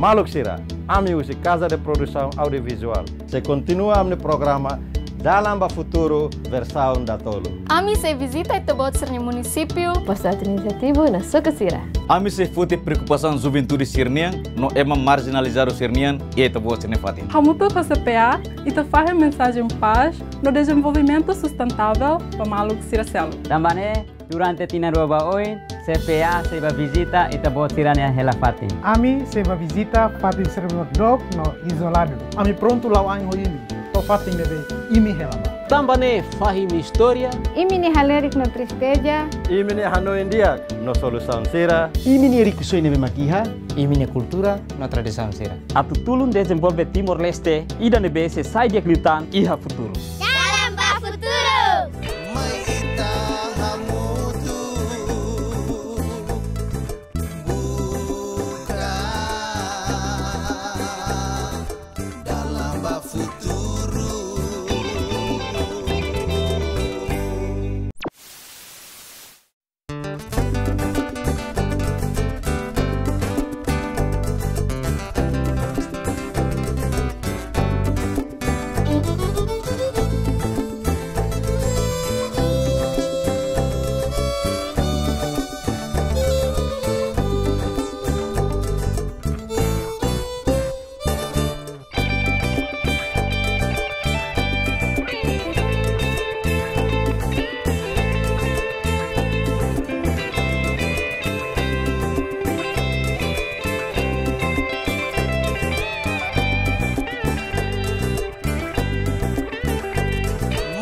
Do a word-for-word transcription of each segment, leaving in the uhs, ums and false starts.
Maluk sira, ami husi Casa de Produção Audiovisual sei kontinua ami-nia programa Dalan ba Futuru versaun datolu. Ami sei vizita ita-boot sira-nia munisípiu, postu administrativu no suku sira. Ami sei foti preokupasaun juventude sira-nian no ema marjinalizadu sira-nian iha ita-boot sira-nia fatin. Hamutuk ho C P A, ita fahe mensajen pás no dezenvolvimentu sustentável ba maluk sira seluk. Tanba ne'e, durante tinan rua ba oin, C P A sei bá vizita ita-boot sira-nia hela fatin. Ami sei bá vizita fatin sira ne'ebé dook no izoladu. Ami prontu la'o ain ho imi, to'o fatin ne'ebé imi hela ba. Tanba ne'e fahe imi-nia istória. Imi-nia halerik no tristeza. Imi-nia hanoin di'ak no solusaun sira. Imi-nia rikusoin ne'ebé mak iha. Imi-nia kultura no tradisaun sira. Atu tulun dezenvolve Timor-Leste ida ne'ebé sei sai di'ak liután iha futuru. Dalan ba Futuru. Mai ita hamutuk buka dalan ba futuru.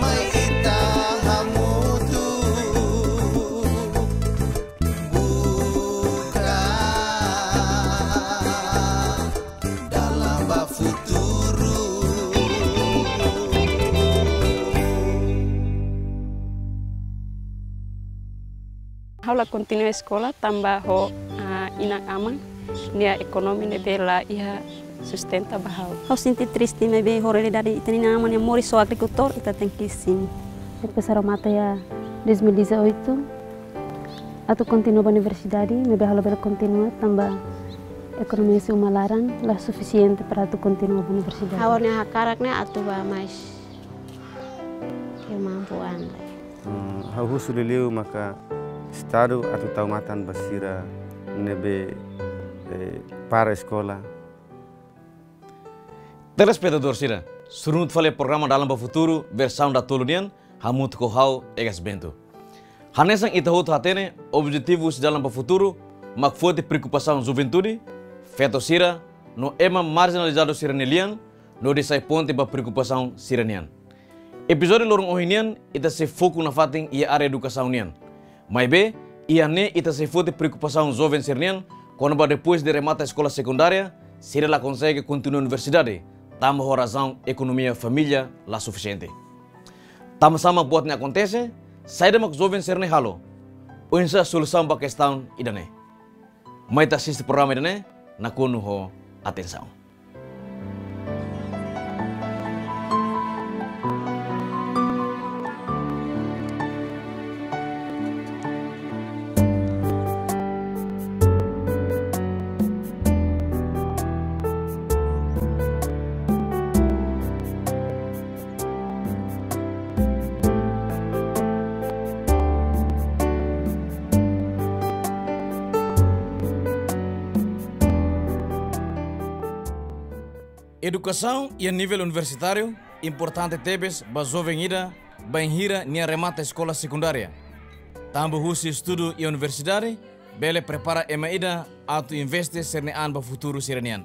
Mai ita hamutuk buka dalan ba futuru. Ha'u la kontinua eskola tanba ho, ah, inan-aman nia ekonomia ne'ebé la iha sustenta ba ha'u. Ha'u sente triste maibé ho realidade ita-nia inan-aman nia moris ho agrikultór, ita tenke simu. Depois ha'u remata iha dois mil e dezoito, atu kontinua ba universidade, maibé ha'u labele kontinua tanba ekonomia husi uma laran la sufisiente para atu kontinua ba universidade. Ha'u-nia hakarak ne'e atu bá mais kemampuan. Hmm, ha'u husu liuliu maka Estadu atu tau matan ba sira ne'ebé, eh, para eskola. Telespetadór sira, sorumutu fali programa Dalan ba Futuru versaun datolu nian, hamutuk ho ha'u Egas Bento. Hanesan ita hotu hatene, objetivu husi Dalan ba Futuru mak foti preokupasaun juventude, feto sira, no ema marjinalizadu sira-nia lian, no hodi sai ponte ba preokupasaun sira-nian. Epizódiu loron ohin nian, ita sei foku nafatin iha área edukasaun nian. Maibé, iha ne'e ita sei foti preokupasaun joven sira-nian, kona-ba depois de remata eskola sekundária, sira la konsege kontinua universidade, tanba ho razaun ekonomia família la sufisiente. Tanbasá mak buat ne'e akontese, saida mak joven sira-ne'e halo, oinsá solusaun ba kestaun ida-ne'e. Mai ita asiste programa ida-ne'e, nakonu ho atensaun. Edukasaun iha nivel universitáriu importante tebes ba joven ida bainhira nia remata eskola sekundária. Tanba husi estudu iha universidade bele prepara ema ida atu investe sira-nia an ba futuru sira-nian.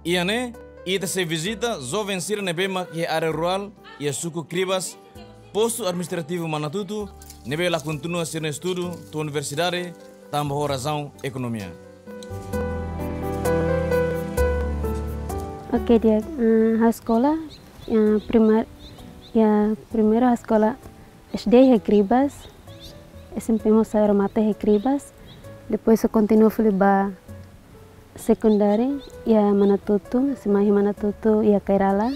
Iha ne'e, ita sei vizita joven sira ne'ebé mak iha área rurál, iha suku Cribas, postu administrativu Manatuto, ne'ebé la kontinua sira-nia estudu to'o universidade, tanba ho razaun ekonomia. Oke, di'ak, eh, ha'u eskola, eh, primár-, iha primeiru ha'u eskola S D iha Cribas, S M P mós ha'u remata iha Cribas, depois ha'u kontinua fali ba sekundáriu iha Manatuto, S M A iha Manatuto, iha Kairala.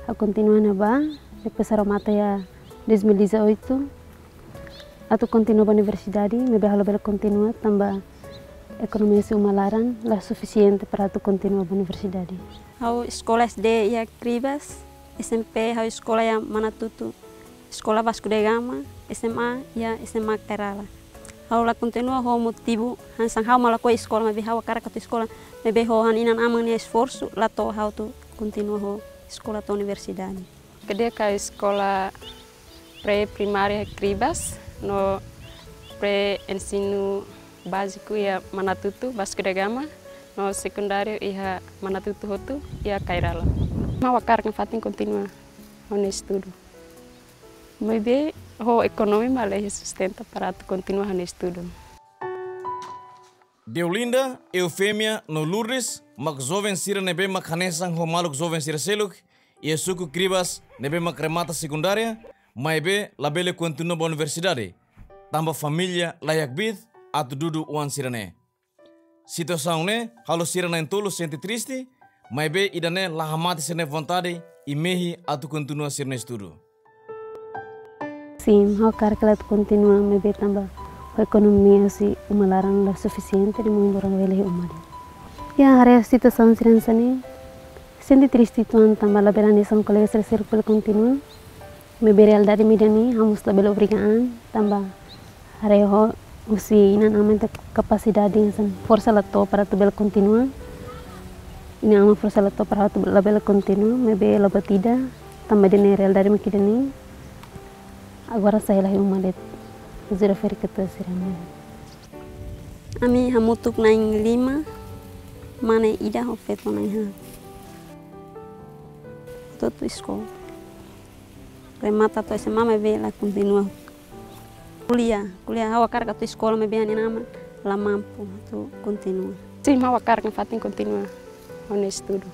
Ha'u kontinua ne'ebá, depois ha'u remata iha dois mil e dezoito. Atu kontinua ba universidade, maibé ha'u labele kontinua tanba Ekonomia husi uma laran la sufisiente para atu kontinua ba universidade. Ha'u eskola S D iha Cribas, S M P ha'u eskola iha Manatuto, eskola Vasco da Gama, S M A iha S M A Kairala. Ha'u la kontinua ho motivu hanesan ha'u mak lakohi eskola, maibé ha'u hakarak atu eskola, maibé ho ha'u-nia inan-aman nia esforsu la to'o ha'u atu kontinua ho eskola to'o universidade. Kedas eskola pré-primária Cribas, no pré-ensinu báziku iha Manatuto, Vasco da Gama, no sekundáriu iha Manatuto hotu, iha Kairala. Ha'u hakarak nafatin kontinua ha'u-nia estudu. Maibé ho ekonomia mak la iha sustenta para atu kontinua ha'u-nia estudu. Deolinda, Eufemia no Lourdes mak joven sira ne'ebé mak hanesan ho maluk joven sira seluk iha suku Cribas ne'ebé mak remata sekundária, maibé labele kontinua ba universidade, tanba família laiha kbiit atu dudu oan sira-ne'e. Situasaun ne'e halo sira na'in-tolu sente triste, maibé ida-ne'e la hamate sira-nia vontade i mehi atu kontinua sira-nia estudu. Sin, ha'u hakarak atu kontinua, maibé tanba ho ekonomia husi uma laran la sufisiente, ne'e mak ohin loron ha'u bele iha uma de'it. Ya, haree situasaun sira hanesan ne'e, sente triste uitoan tanba labele hanesan kolega sira seluk bele kontinua. Maibé realidade mak ida-ne'e, ha'u mós labele obriga an, tanba haree ho husi inan-aman nia kapasidade hanesan forsa la to'o para atu bele kontinua. Inan-aman forsa la to'o para atu labele kontinua, maibé la buat ida, tanba ida-ne'e realidade mak ida-ne'e. Agora sai hela iha uma de'it, ajuda ferik-katuas sira-ne'e. Ami hamutuk na'in-lima, mane ida ho feto na'in-haat. Hotu-hotu eskola. Remata to'o S M A maibé la kontinua. Kuliah, kuliah ha'u hakarak atu eskola maibé ha'u-nia inan-aman la mampu atu kontinua. Sin, ha'u hakarak nafatin kontinua ha'u-nia estudu.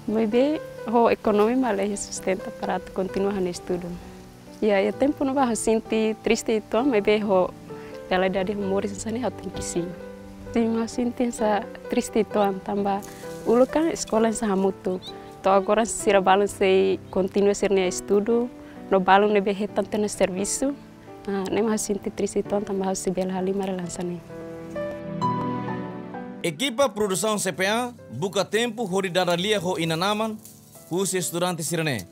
Maibé ho ekonomia mak la iha sustenta para atu kontinua ha'u-nia estudu. Ya, iha tempu ne'ebá ha'u sente triste uitoan, maibé ho realidade moris hanesan ne'e ha'u tenke simu. Sin, ha'u sente hanesan triste uitoan tanba uluk kan eskola hanesan hamutuk. To'o agora sira balun sei kontinua sira-nia estudu, no balun ne'ebé hetan tiha ona servisu. Ah, ne'e mak ha'u sente triste uitoan tanba ha'u sei bele halimar hela hanesan ne'e. Ekipa produsaun C P A buka tempu hodi dada lia ho inan-aman husi estudante sira-ne'e.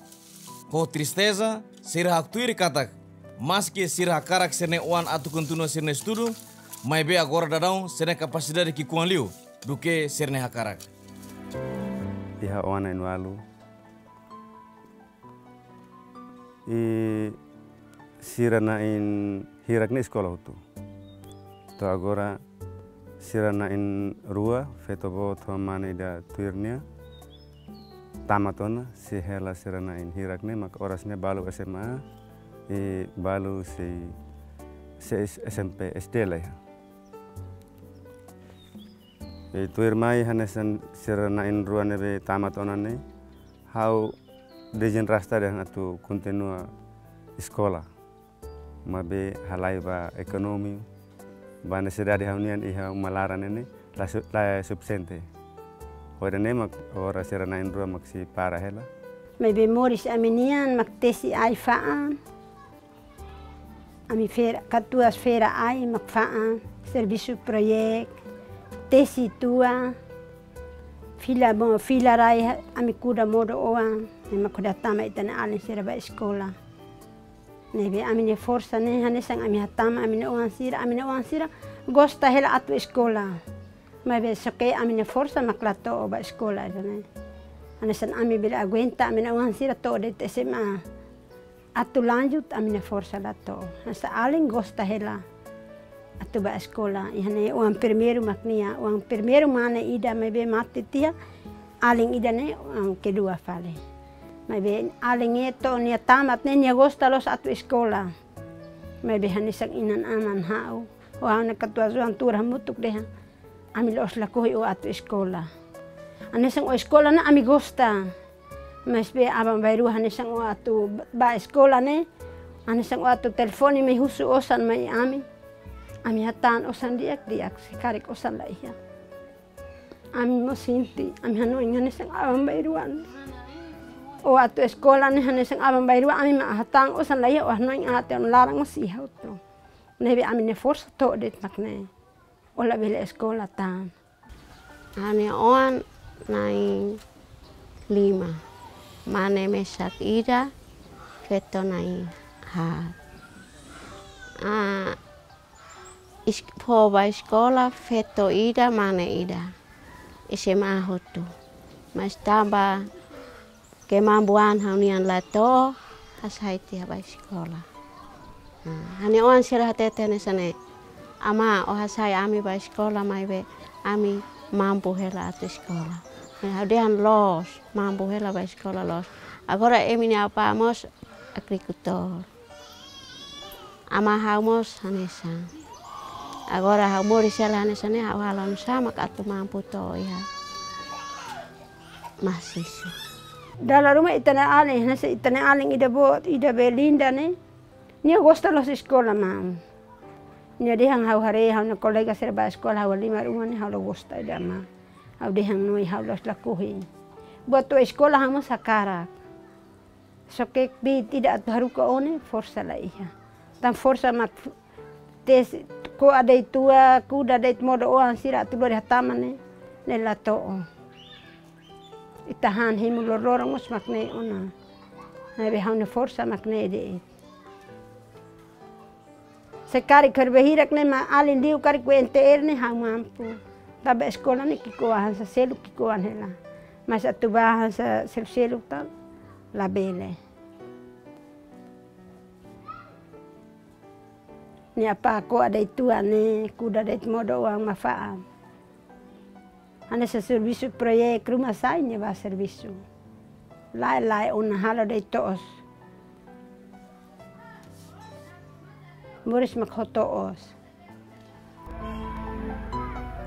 Ho tristeza, sira haktuir katak, maski sira hakarak sira-nia oan atu kontinua sira-nia estudu, maibé agora daudaun sira-nia kapasidade ki'ikoan liu duké sira-nia hakarak. Iha oan na'in-ualu. I sira na'in-hirak ne'e eskola hotu. To'o agora sira na'in-rua, feto boot ho mane ida tuir nia, tamat ona, sei hela sira na'in-hirak ne'e, maka oras ne'e balu S M A, i balu sei, sei S M P, S D lah ya. I tuirmai hanesan sira na'in-rua ne'ebé tamat ona ne'e, ha'u dezenrasta dehan atu kontinua eskola. Maibé halai ba ekonomi, ba nesesidade ha'u-nian iha uma laran ne'e, la su-, la sufisiente. Hodi nune'e mak agora sira na'in-rua mak sei para hela. Maibé moris ami-nian mak tesi ai-fa'an. Ami feira, katuas feira ai mak fa'an, servisu proyek, tesi tua, fila mo, fila rai, ami kuda modo oan, ami kuda tama ita-nia alin sira ba eskola. Ne'ebé ami-nia forsa ne'e hanesan ami hatama ami-nia oan sira, ami-nia oan sira gosta hela atu eskola. Maibé só ke ami-nia forsa mak la to'o ba eskola ida-ne'e. Hanesan ami bele aguenta ami-nia oan sira to'o de'it S M A. Atu lanjut ami-nia forsa la to'o. Hanesan alin gosta hela atu ba eskola. Iha ne'e oan primeiru mak nia, oan primeiru mane ida maibé mate tiha, alin ida ne'e oan kedua fali. Maibé alin ne'e to'o nia tamat ne'e nia gosta loos atu eskola. Maibé hanesan inan-aman ha'u, ha'u-nia katuas-oan tuur hamutuk dehan ami la'ós lakohi ó atu eskola. Hanesan ó eskola ne'e ami gosta. Maibé aban-bainrua hanesan ó atu ba eskola ne'e, hanesan ó atu telefone mai husu osan mai ami. Ami hatán osan di'ak-di'ak, se karik osan la iha. Ami mós sente, ami hanoin hanesan aban-bainrua. Ó atu eskola ne'e hanesan aban-bainrua, ami mak hatán osan la iha, ó hanoin até ó-nia laran mós iha hotu. Ne'ebé ami-nia forsa to'o de'it mak ne'e. Ó labele eskola tan. Ha'u-nia oan na'in lima. Mane mesak ida, feto na'in haat. Ah, is-, fó ba eskola, feto ida, mane ida. S M A hotu. Mas tanba kemampuan ha'u-nian la to'o, hasai tiha ba eskola. Nah, ha'u-nia oan sira hatete hanesan ne'e: Amá, ó hasai ami ba eskola maibé ami mampu hela atu eskola. Nah, ha'u dehan loos, mampu hela ba eskola loos. Agora imi-nia apá mós agrikultór. Amá ha'u mós hanesan. Agora ha'u moris hela hanesan ne'e, ha'u halo oinsá mak atu mampu to'o iha mahasiswa. Dala ruma ita-nia alin, hanesan ita-nia alin ida boot, ida Belinda ne'e. Nia gosta loos eskola maun. Nia dehan ha'u haree ha'u-nia kolega sira bá eskola, ha'u halimar uma ne'e ha'u la gosta ida maun. Ha'u dehan no ha'u la'ós lakohi. Buat to'o eskola ha'u mós hakarak. Só ke pi tidak atu haruka ó ne'e forsa la iha. Tan forsa mak tesi, ko'a de'it tua, kuda de'it modo oan sira atu lori hatama ne'e, ne'e la to'o. Ita han hemu loroloron mós mak ne'e ona. Ne'ebé ha'u-nia forsa mak ne'e de'it. Se karik haree be hirak ne'e mak alin liu karik U N T R ne'e ha'u mampu. Tanba eskola ne'e ki'ikoan hanesan seluk ki'ikoan hela. Mas atu bá hanesan seluk-seluk tan labele. Nia apá ko'a de'it tua ne'e, kuda de'it modo oan mak fa'an. Hanesan servisu proyek ruma sai nia bá servisu. Lae-lae ona halo de'it to'os. Moris mak ho to'os.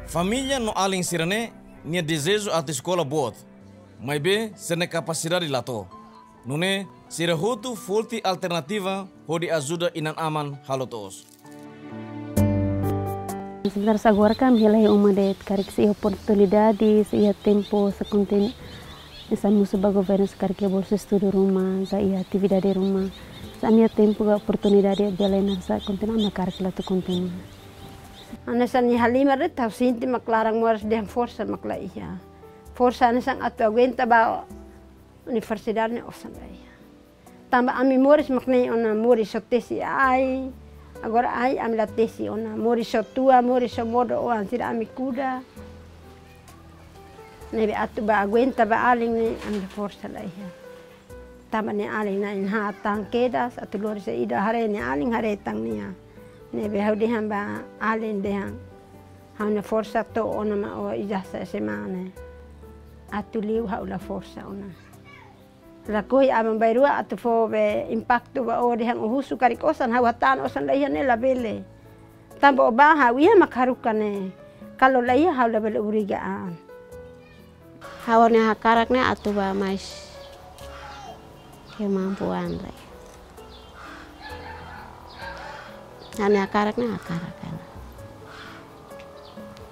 Família no alin sira-ne'e nia dezeju atu eskola boot. Maibé sira-nia kapasidade la to'o. Nune'e sira hotu foti alternativa hodi ajuda inan-aman halo to'os. Sementara agora kan hela iha uma de'it, karik se iha oportunidade, se iha tempu, se kontinu, se ami husu ba governu se karik iha bolsa estudu ruma, se iha atividade ruma, se ami iha tempu ka oportunidade bele nasa kontinu, ami hakarak atu kontinu. Hanesan nia halimar de'it ha'u sente mak laran moras dehan forsa mak la iha. Forsa hanesan atu aguenta ba universidade ne'e osan la iha. Tanba ami moris mak ne'e ona, moris ho tesi ai. Agora ai ami la tesi ona, moris ho tua, moris ho modo oan sira ami kuda. Ne'ebé atu bá aguenta ba alin ne'e ami forsa la iha. Tanba nia alin na'in haat tan kedas, atu lori saida haree nia alin haree tan nia. Ne'ebé ha'u dehan ba alin dehan: Ha'u-nia forsa to'o ona mak ó ijazah S M A ne'e. Atu liu ha'u la forsa ona. Lakohi aban-bainrua atu fó be impaktu ba ó dehan ó husu karik osan, ha'u hatán osan la iha ne'e labele. Tanba ó bá ha'u iha mak haruka ne'e. Kalau la iha ha'u labele obriga an. Ha'u-nia hakarak ne'e atu bá mais kemampuan lai. Ha'u-nia hakarak ne'e hakarak hela.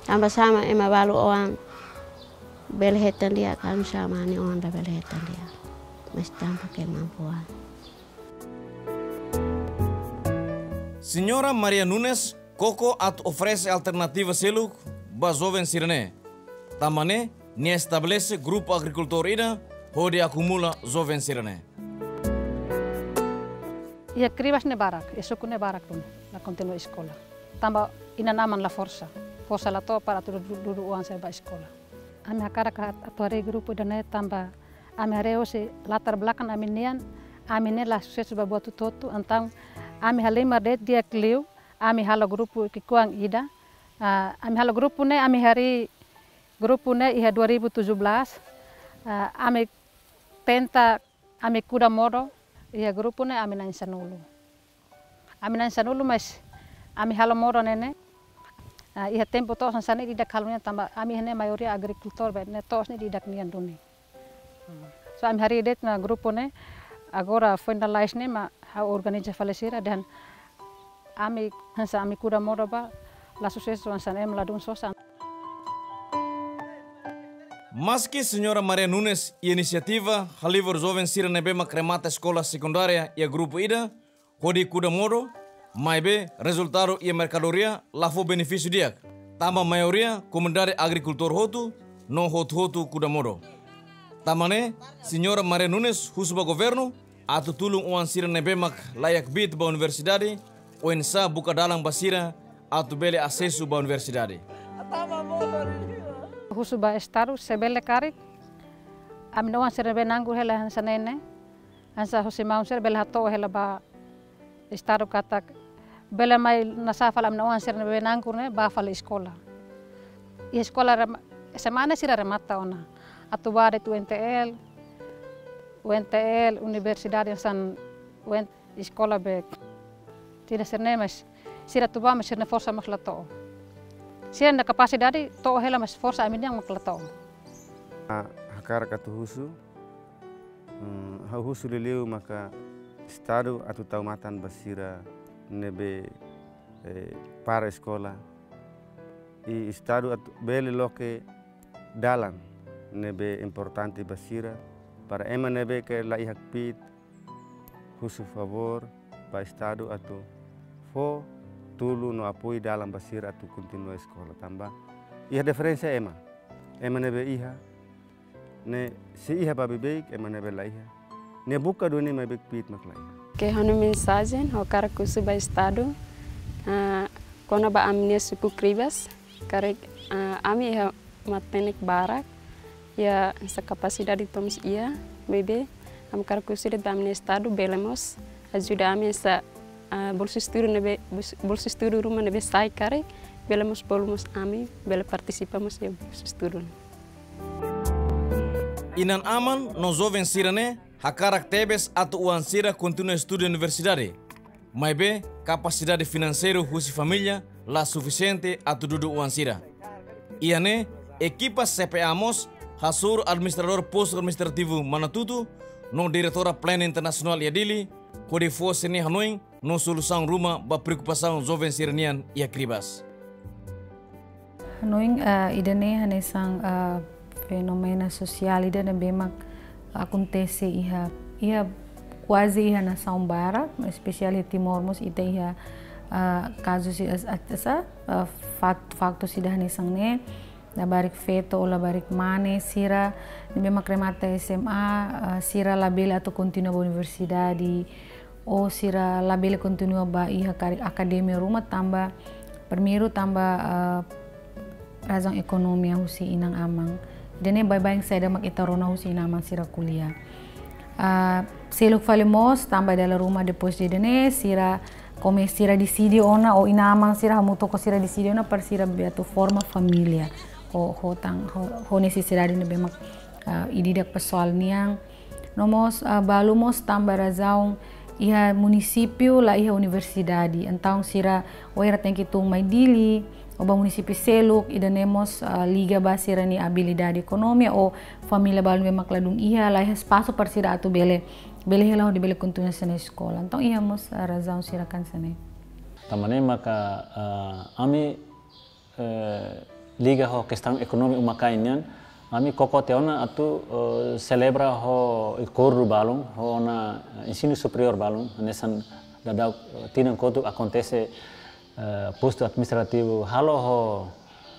Tanba sama ema balu oan bele hetan di'ak, ha'u sama ha'u-nia oan la bele hetan di'ak. Mais tanba kemampuan. Señora Maria Nunes koko atu oferese alternativa seluk ba joven sira-ne'e. Tanba ne'e nia estabelese grupu agrikultór ida hodi akumula joven sira-ne'e. Iha Kribas ne'e barak, iha suku ne'e barak duni la kontinua eskola. Tanba inan-aman la forsa, forsa la to'o para atu dudu, dudu oan sira bá eskola. Ami hakarak atu haree grupu ida-ne'e tanba ami haree hosi latar belakang ami-nian, ami ne'e la susesu ba buat hotu-hotu, entaun ami halimar de'it di'ak liu, ami halo grupu ki'ikoan ida. Ah, ami halo grupu ne'e, ami harii grupu ne'e iha dua ribu tujuh belas. Ah, ami tenta, ami kuda modo, iha grupu ne'e ami na'in sanulu. Ami na'in sanulu, mais ami halo modo ne'e ne'e. Ah, iha tempu to'os hanesan ne'e di'ak halo nian tanba ami ne'e maioria agrikultór be ne'e to'os ne'e di'ak nian duni. So ami harii de'it ona grupu ne'e, agora finalize ne'e mak ha'u organiza fali sira dehan ami hanesan ami kuda modo bá la susesu hanesan ema ladún sosa. Maski Señora Maria Nunes iha inisiativa halibur joven sira ne'ebé mak remata eskola sekundária iha grupu ida hodi kuda modo, maibé rezultadu iha merkadoria la fó benefísiu di'ak. Tanba maioria komunidade agrikultór hotu no hotu-hotu kuda modo. Tanba ne'e, Señora Maria Nunes husu ba governu atu tulun oan sira ne'ebé mak laiha kbiit ba universidade, oinsá buka dalan ba sira atu bele asesu ba universidade. Husu ba Estadu, se bele karik, ami-nia oan sira ne'ebé nanggur hela hanesan ne'e ne'e, hanesan husi maun sira bele hato'o hela ba Estadu katak bele mai nasa fali ami-nia oan sira ne'ebé nanggur ne'e bá fali eskola. Iha eskola rema-, S M A ne'e sira remata ona. Atu bá de'it U N T L, U N T L, universidade hanesan U N, eskola be. Sira sira-ne'e mas, sira atu bá mas sira-nia forsa mak la to'o. Sira-nia kapasidade to'o hela mas forsa ami-nian mak la to'o. Ah, hakarak atu husu. Hmm, ha'u husu liuliu maka Estadu atu tau matan ba sira ne'ebé, eh, para eskola. I Estadu atu bele loke dalan ne'ebé importante ba sira, para ema ne'ebé ke laiha kbiit, husu favór ba Estadu atu fó tulun no apoiu dalan ba sira atu kontinua eskola tanba iha diferensa ema. Ema ne'ebé iha ne'e sei iha ba beibeik, ema ne'ebé laiha ne'e buka duni maibé kbiit mak laiha. Ke ha'u-nia mensajen, ha'u hakarak husu ba Estadu, ah, kona-ba ami-nia suku Cribas, karik, ah, ami iha matenek barak, iha hanesan kapasidade ita mós iha, maibé ami hakarak husu de'it ba ami-nia Estadu bele mós ajuda ami hanesan, ah, bolsa estudu ne'ebé, bos-, bolsa estudu ruma ne'ebé sai karik, bele mós bolu mós ami, bele partisipa mós iha bolsa estudu. Inan-aman no joven sira-ne'e hakarak tebes atu oan sira kontinua estudu universidade. Maibé, kapasidade finanseiru husi família la sufisiente atu dudu oan sira. Iha ne'e, ekipa C P A mós hasoru Administradór Postu Administrativu Manatutu no Diretora Planning Internasionál iha Dili, hodi fó sira-nia hanoin no solusaun ruma ba preokupasaun joven sira-nian iha Cribas. Hanoin, ah, ida-ne'e hanesan, ah, fenómenu sosiál ida ne'ebé mak akontese iha, iha kuaze iha nasaun barak, espesiál iha Timor mós ita iha, ah, kazu sira, ah, asa, ah, fak-, faktu sira hanesan ne'e, labarik feto ou labarik mane sira ne'ebé mak remata S M A, ah, sira labele atu kontinua ba universidade, ou sira labele kontinua ba iha karik akademia ruma tanba, primeiru tanba, ah, razaun ekonomia husi inan-aman. Ida-ne'e baibain saida mak ita rona husi inan-aman sira ko'alia. Ah, seluk fali mós tanba dala ruma depois de ida-ne'e sira kome sira deside ona ou inan-aman sira hamutuk ho sira deside ona para sira bele atu forma família ho, ho tan, ho, ho nesesidade ne'ebé mak, ah, ida-idak pesoál nian. No mós, ah, balu mós tanba razaun iha munisípiu la iha universidade. Entaun sira ou sira tenke tun mai Dili, ou ba munisípiu seluk, ida-ne'e mós, ah, liga ba sira-nia abilidade ekonomia, ou família balu ne'ebé mak ladún iha, la iha espasu para sira atu bele, bele hela hodi bele kontinua sira-nia eskola. Entaun iha mós, ah, razaun sira hanesan ne'e. Tanba ne'e maka, ah, ami eh, liga ho kestaun ekonomia umakain nian, ami koko tiha ona atu, eh, selebra ho akordu balun, ho ona, eh, ensinu superiór balun, hanesan daudaun, eh, tinan kotuk akontese, eh, postu administrativu halo ho,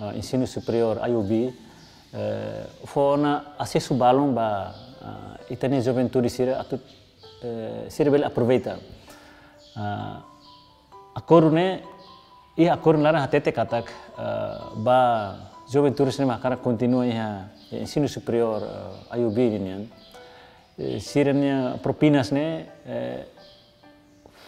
eh, ensinu superiór I U B, eh, fó ona asesu balun ba, eh, ita-nia juventude sira atu, eh, sira bele aproveita. Ah, akordu ne'e, iha akordu nia laran hatete katak, eh, ba juventude sira ne'ebé hakarak kontinua iha ensinu superiór, eh, I U B nian. Eh, sira-nia propinas ne'e, eh,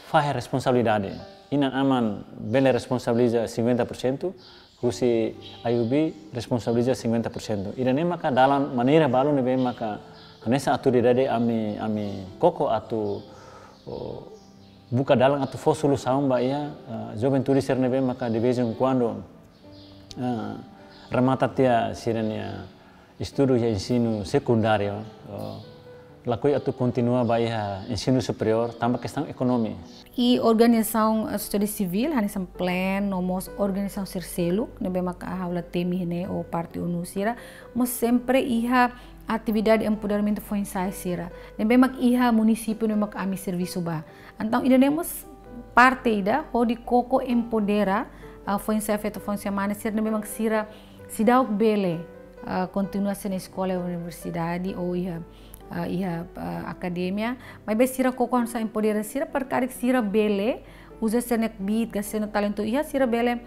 fahe responsabilidade. Inan-aman bele responsabiliza cinquenta por cento, husi I U B responsabiliza cinquenta por cento. Ida-ne'e maka dalan maneira balu ne'ebé maka hanesan autoridade ami, ami koko atu, oh, buka dalan atu fó solusaun ba iha, eh, juventude sira ne'ebé maka de vez em quando, eh, remata tiha sira-nia estudu iha ensinu sekundáriu, eh, lakohi atu kontinua ba iha ensinu superiór, tanba kestaun ekonomia. I organizasaun, eh, sosiedade sivíl, hanesan PLEN, no mós organizasaun sira seluk, ne'ebé maka ha'u la temi iha ne'e ou parte ONU sira, mós sempre iha atividade empoderamentu foin-sa'e sira. Ne'ebé mak iha munisípiu ne'ebé mak ami servisu ba. Entaun, ida-ne'e mós Parte ida hodi koko empodera, ah, foin-sa'e feto foin-sa'e mane sira ne'ebé mak sira seidauk bele, ah, kontinua sira-nia eskola universidade ou iha, ah, iha, ah, akademia, maibé sira koko hanesan empodera sira para karik sira bele uza sira-nia kbiit ka sira-nia talentu iha, sira bele,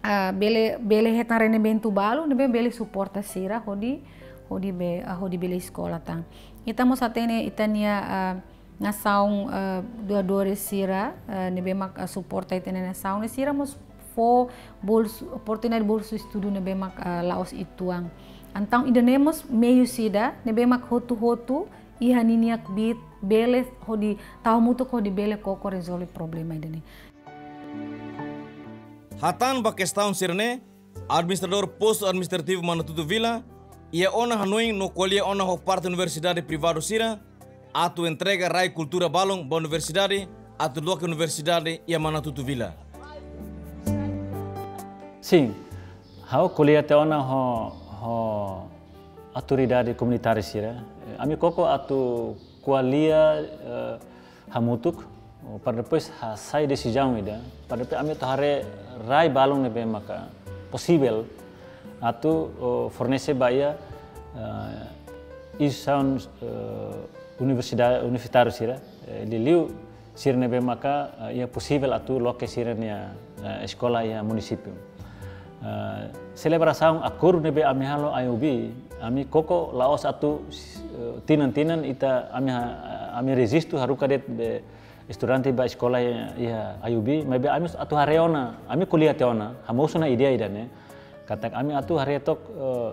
ah, bele, bele hetan rendimentu balu ne'ebé bele suporta sira hodi, hodi be, ah, hodi bele eskola tan. Ita mós hatene ita-nia, ah, nasaun, ah, doadores sira, ah, ne'ebé mak, ah, suporta ita-nia nasaun, ne'e sira mós fó bolsu, oportunidade bolsu estudu ne'ebé mak, ah, la'ós uitoan. Entaun ida-ne'e mós meius ida ne'ebé mak hotu-hotu iha ninia kbiit bele hodi tau hamutuk hodi bele koko rezolve problema ida-ne'e. Hatán ba kestaun sira-ne'e, Administradór Postu Administrativu Manatuto Vila iha ona hanoin no ko'alia ona ho parte universidade privadu sira atu entrega rai kultura balun ba universidade atu loke universidade iha Manatuto Vila. Sin, ha'u ko'alia tiha ona ho, ho autoridade komunitária sira. Ami koko atu ko'alia, eh, hamutuk, para depois hasai desizaun ida, para depois ami atu haree rai balun ne'ebé maka posivel atu, oh, fornese ba iha, eh, instituisaun, eh, universidade, universitáriu sira, eh, liuliu sira ne'ebé maka, eh, iha posivel atu loke sira-nia, eh, eskola iha munisípiu. Eh, selebrasaun akordu ne'ebé ami halo I O B, ami koko la'ós atu, eh, tinan-tinan ita ami ha-, ami rejistu haruka de'it be estudante ba eskola iha, iha I O B, maibé ami atu haree ona, ami ko'alia tiha ona, hamosu ona ideia ida-ne'e, katak ami atu haree took, eh,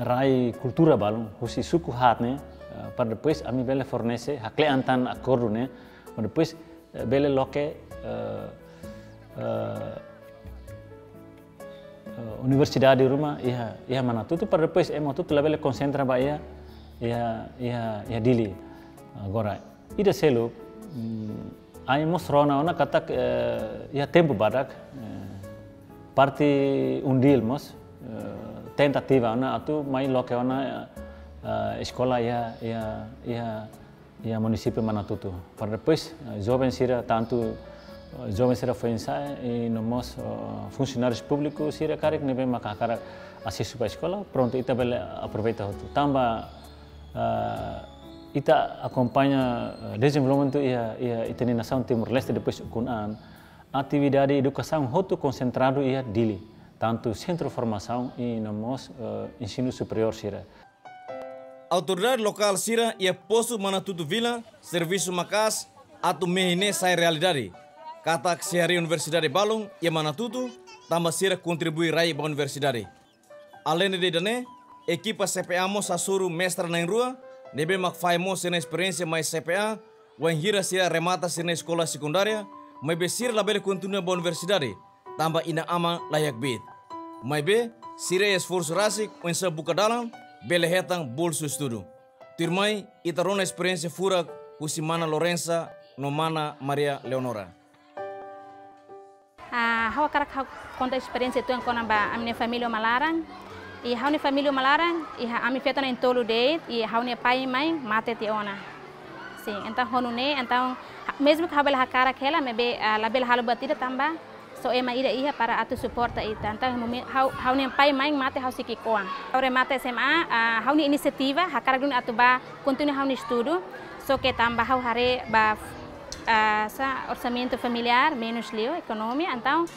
rai kultura balun husi suku haat ne'e, eh, para depois ami bele fornese, hakle'an tan akordu ne'e, para depois, eh, bele loke, eh, eh, eh, universidade ruma iha, iha Manatuto, para depois ema hotu-hotu labele konsentra ba iha, iha, iha, iha Dili. Agora, ida seluk, mm, ami mós rona ona katak, eh, iha tempu badak, eh, parte UNDIL mós, eh, tentativa ona atu mai loke ona, eh, eskola iha, iha, iha iha munisípiu Manatuto. Para depois, eh, joven sira, tantu, eh, joven sira foin-sa'e, i no mós, eh, funsionárius públiku sira karik ne'ebé maka hakarak asesu ba eskola, prontu ita bele aproveita hotu. Tanba, eh, ita akompaña, eh, dezenvolvimentu iha, iha ita-nia nasaun Timor-Leste depois ukun an, atividade edukasaun hotu konsentradu iha Dili, tantu sentru formasaun i no mós, eh, ensinu superiór sira. Autoridade lokál sira iha postu Manatuto Vila servisu maka'as atu mehi ne'e sai realidade. Katak sei harii universidade balun iha Manatuto, tanba sira kontribui rai ba universidade. Aleinde ida-ne'e, ekipa C P A mós hasoru mestra na'in-rua, ne'ebé mak fahe mós sira-nia esperiénsia mai C P A, wainhira sira remata sira-nia eskola sekundária, maibé sira labele kontinua ba universidade, tanba inan-aman laiha kbiit. Maibé, sira esforsu rasik oinsá buka dalan bele hetan bolsu estudu. Tuirmai, ita rona esperiénsia furak husi mana Lorenza no mana Maria Leonora. Ah, ha'u hakarak ha'u konta esperiénsia uitoan kona-ba ami-nia família uma laran. I ha'u-nia família uma laran, iha ami feto na'in-tolu de'it, i ha'u-nia pai-mãe mate tiha ona. Sin, entaun ho nune'e, entaun, ha-, mezmu ke ha'u bele hakarak hela, maibé, ah, labele halo buat ida tanba só ema ida iha para atu suporta ita. Entaun, momen, ha'u, ha'u-nia pai-mãe mate ha'u sei ki'ik-oan. Ha'u remata S M A, ah, ha'u-nia inisiativa, hakarak duni atu bá kontinua ha'u-nia estudu, só ke tanba ha'u haree ba, ah, sá, orsamentu familiár, menus liu, ekonomia, entaun,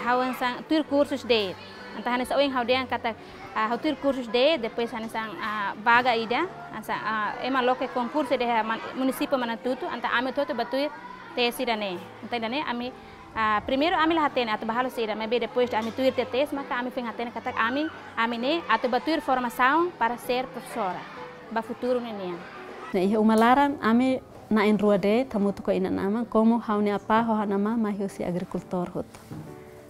ha'u hanesan tuir kursus de'it. Entaun, hanesan ohin ha'u dehan katak, ah, ha'u tuir kursus de'it, depois hanesan, ah, vaga ida, hanesan, ah, ema loke konkursu de'it iha man-, munisípiu Manatuto, entaun ami hotu-hotu bá tuir teste ida-ne'e. Entaun ida-ne'e ami, ah, primeiru ami la hatene atu bá halo saida, maibé depois de ami tuir tiha teste, maka ami foin hatene katak ami, ami ne'e atu bá tuir formasaun para ser profesora, ba futuru ne'e nian. Ne'e iha uma laran ami na'in-rua de'it, hamutuk ho inan-aman, komu ha'u-nia apá ho ha'u-nia amá mai husi agrikultór hotu.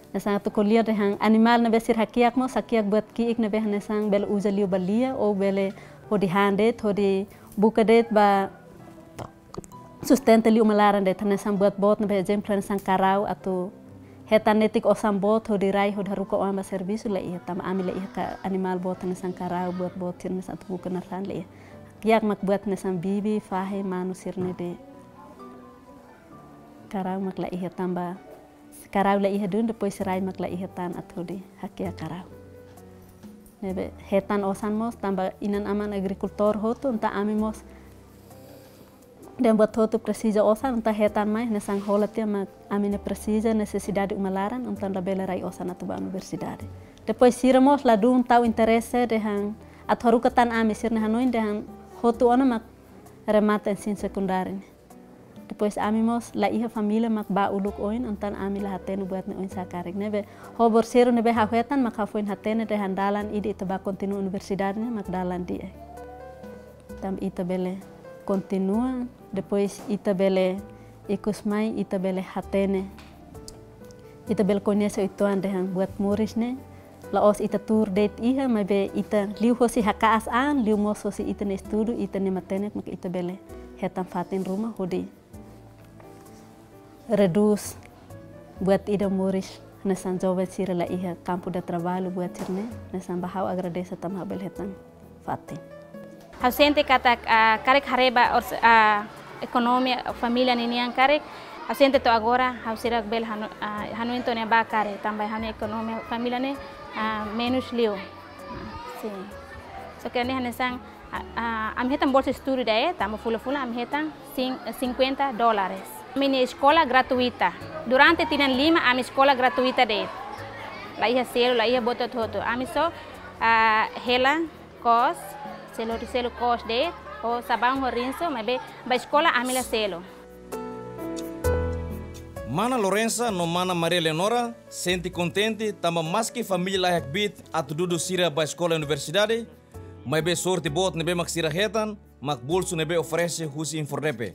Hanesan atu ko'alia dehan animál ne'ebé sira hakiak mós, hakiak buat ki'ik ne'ebé hanesan bele uza liu ba lia, ou bele hodi han de'it, hodi buka de'it ba sustenta liu uma laran de'it, hanesan buat boot ne'ebé ezemplu hanesan karau atu hetan netik osan boot hodi rai, hodi haruka oan ba servisu laiha, tanba ami laiha ka animál boot hanesan karau, buat boot sira hanesan atu buka naran laiha. Kiak mak buat hanesan bibi, fahi, manu sira-ne'e de'it. Karau mak la iha tanba, karau la iha duni, depois rai mak la iha tan atu hodi hakiak karau. Ne'ebé hetan osan mós tanba inan-aman agrikultór hotu, entaun ami mós dehan buat hotu presiza osan, entaun hetan mai, hanesan hola tiha mak ami-nia presiza, nesesidade uma laran, entaun labele rai osan atu bá universidade. Depois sira mós ladún tau interese dehan atu haruka tan ami, sira-nia hanoin dehan hotu ona mak remata ensinu sekundáriu ne'e. Depois ami mós la iha família mak bá uluk oin, entaun ami la hatene buat ne'e oinsá karik. Ne'ebé ho Borseru ne'ebé ha'u hetan mak ha'u foin hatene dehan dalan ida ita bá kontinua universidade ne'e mak dalan di'ak. Tanba ita bele kontinua, depois ita bele ikus mai, ita bele hatene. Ita bele koñese uitoan dehan buat moris ne'e la'ós ita tuur de'it iha, maibé ita liuhosi haka'as an, liu mós hosi ita-nia estudu, ita-nia matenek, maka ita bele hetan fatin ruma hodi redús buat ida moris, hanesan joven sira la iha kampu de traballu, buat sira-ne'e, hanesan ba ha'u agradese tanba ha'u bele hetan fatin. Ha'u sente katak, ah, karik haree ba ors-, ah, ekonomia família ninian karik, ha'u sente to'o agora, ha'u seidauk bele hanu-, ah, hanoin to'o ne'ebá karik, tanba ha'u-nia ekonomia família ne'e, ah, menus liu. Sin. Só ke ne'e hanesan, ah, ah, ami hetan bolsa estudu ida-ne'e, tanba fulan-fulan ami hetan cin-, cinquenta dólares. Ami-nia eskola gratuita. Durante tinan lima ami eskola gratuita de'it. La iha selu, la iha buat hotu-hotu. Ami só, ah, hela kos, selu, selu kos de'it, ho sabaun ho rinso, maibé ba eskola ami la selu. Mana Lorenza no mana Maria Leonora sente kontente tanba maski família laiha kbiit atu dudu sira ba eskola universidade, maibé sorte boot ne'ebé mak sira hetan mak bolsu ne'ebé oferese husi INFORDEPE.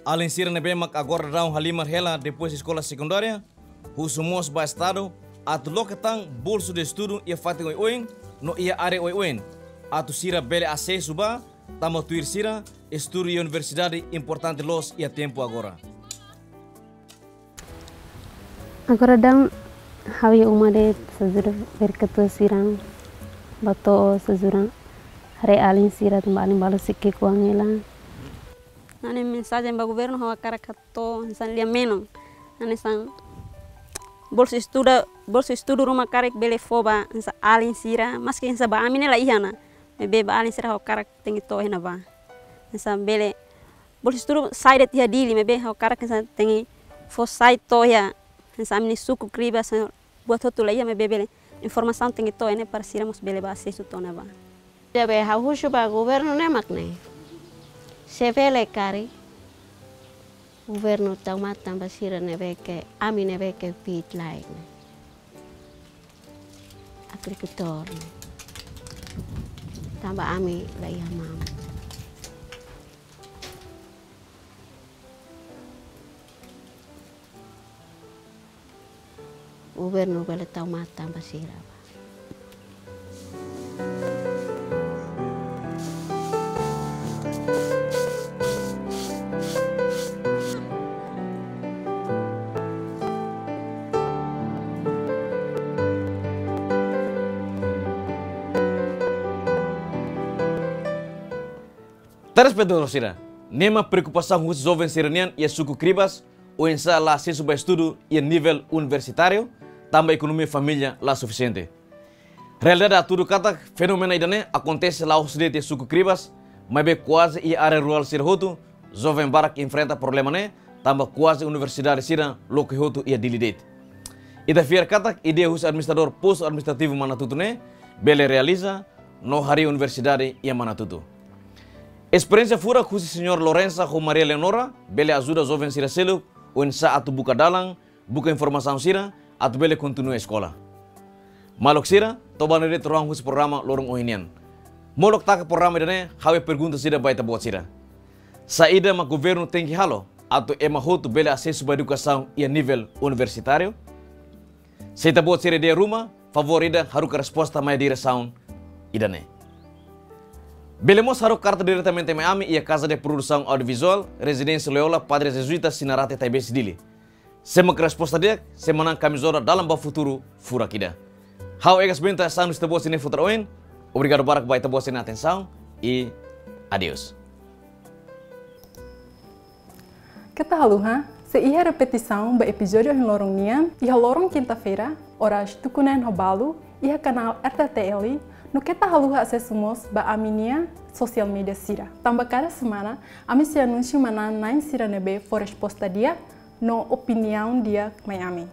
Alin sira ne'ebé mak agora daudaun halimar hela depois eskola sekundária, husu mós ba Estadu atu loke tan bolsu de estudu iha fatin oioin no iha área oioin, atu sira bele asesu ba, tanba tuir sira, estudu iha universidade importante loos iha tempu agora. Agora daudaun ha'u iha uma de'it, só ajuda berketu sira, bá to'o só ajuda haree alin sira, tanba alin balu sei ki'ik-oan hela. Ha'u-nia mensajen ba governu ha'u hakarak hato'o hanesan lia-menon. Hanesan bolsa estuda, bolsa estudu ruma karik bele fó ba hanesan alin sira, maski hanesan ba ami ne'e la iha ona. Maibé ba alin sira ha'u hakarak tenke to'o iha ne'ebá. Hanesan bele bolsa estudu sai de'it iha Dili, maibé ha'u hakarak hanesan tenke fó sai to'o iha, hanesan ami-nia suku Cribas, buat hotu la iha, maibé bele informasaun tenke to'o iha ne'e para sira mós bele bá asesu to'o ne'ebá. Ne'ebé ha'u husu ba governu ne'e mak ne'e. Se bele karik governu tau matan ba sira ne'ebé ke, ami ne'ebé ke kbiit-laek ne'e. Agrikultór ne'e. Tanba ami la iha mamuk. Governu bele tau matan ba sira ba. Telespetadór sira, ne'e mak preokupasaun husi joven sira-nian iha suku Cribas, oinsá la asesu ba estudu iha nivel universitáriu, tanba ekonomia família la sufisiente. Realidade hatudu katak fenómenu ida-ne'e akontese la'ós de'it iha suku Cribas, maibé kuaze iha área rurál sira hotu, joven barak enfrenta problema ne'e, tanba kuaze universidade sira loke hotu iha Dili de'it. Ita fiar katak ideia husi administradór postu administrativu Manatuto ne'e bele realiza no harii universidade iha Manatuto. Esperiénsia furak husi Señora Lorenza ho Maria Leonora bele ajuda joven sira seluk oinsá atu buka dalan, buka informasaun sira atu bele kontinua eskola. Maluk sira, to'o ba ne'e de'it rohan husi programa loron ohin nian. Molok taka programa ida-ne'e, ha'u iha pergunta ida ba ita-boot sira. Saida mak governu tenke halo atu ema hotu bele asesu ba edukasaun iha nivel universitáriu? Se ita-boot sira iha ruma, favór ida haruka resposta mai iha diresaun ida-ne'e. Bele mós haruka karta diretamente mai ami iha Casa de Produção Audiovisual, Rezidénsia Loyola, Padre Jezuita, Sinarate, Taibesi, Dili. Sé mak resposta di'ak, sei manán kamizola Dalan ba Futuru furak ida. Ha'u Egas Bento, hanesan ita-boot sira-nia futar oin. Obrigadu barak ba ita-boot sira-nia atensaun i adeus. Keta haluha, Sei iha repetisaun ba epizódiu ohin loron nian, iha loron kinta-feira, oras tuku neen ho balu, iha kanál R T T L, no keta haluha asesu mós ba ami-nia sosiál mídia sira. Tanba kada semana, ami sei anunsia manán-na'in sira ne'ebé fó resposta di'ak no opiniaun di'ak mai ami.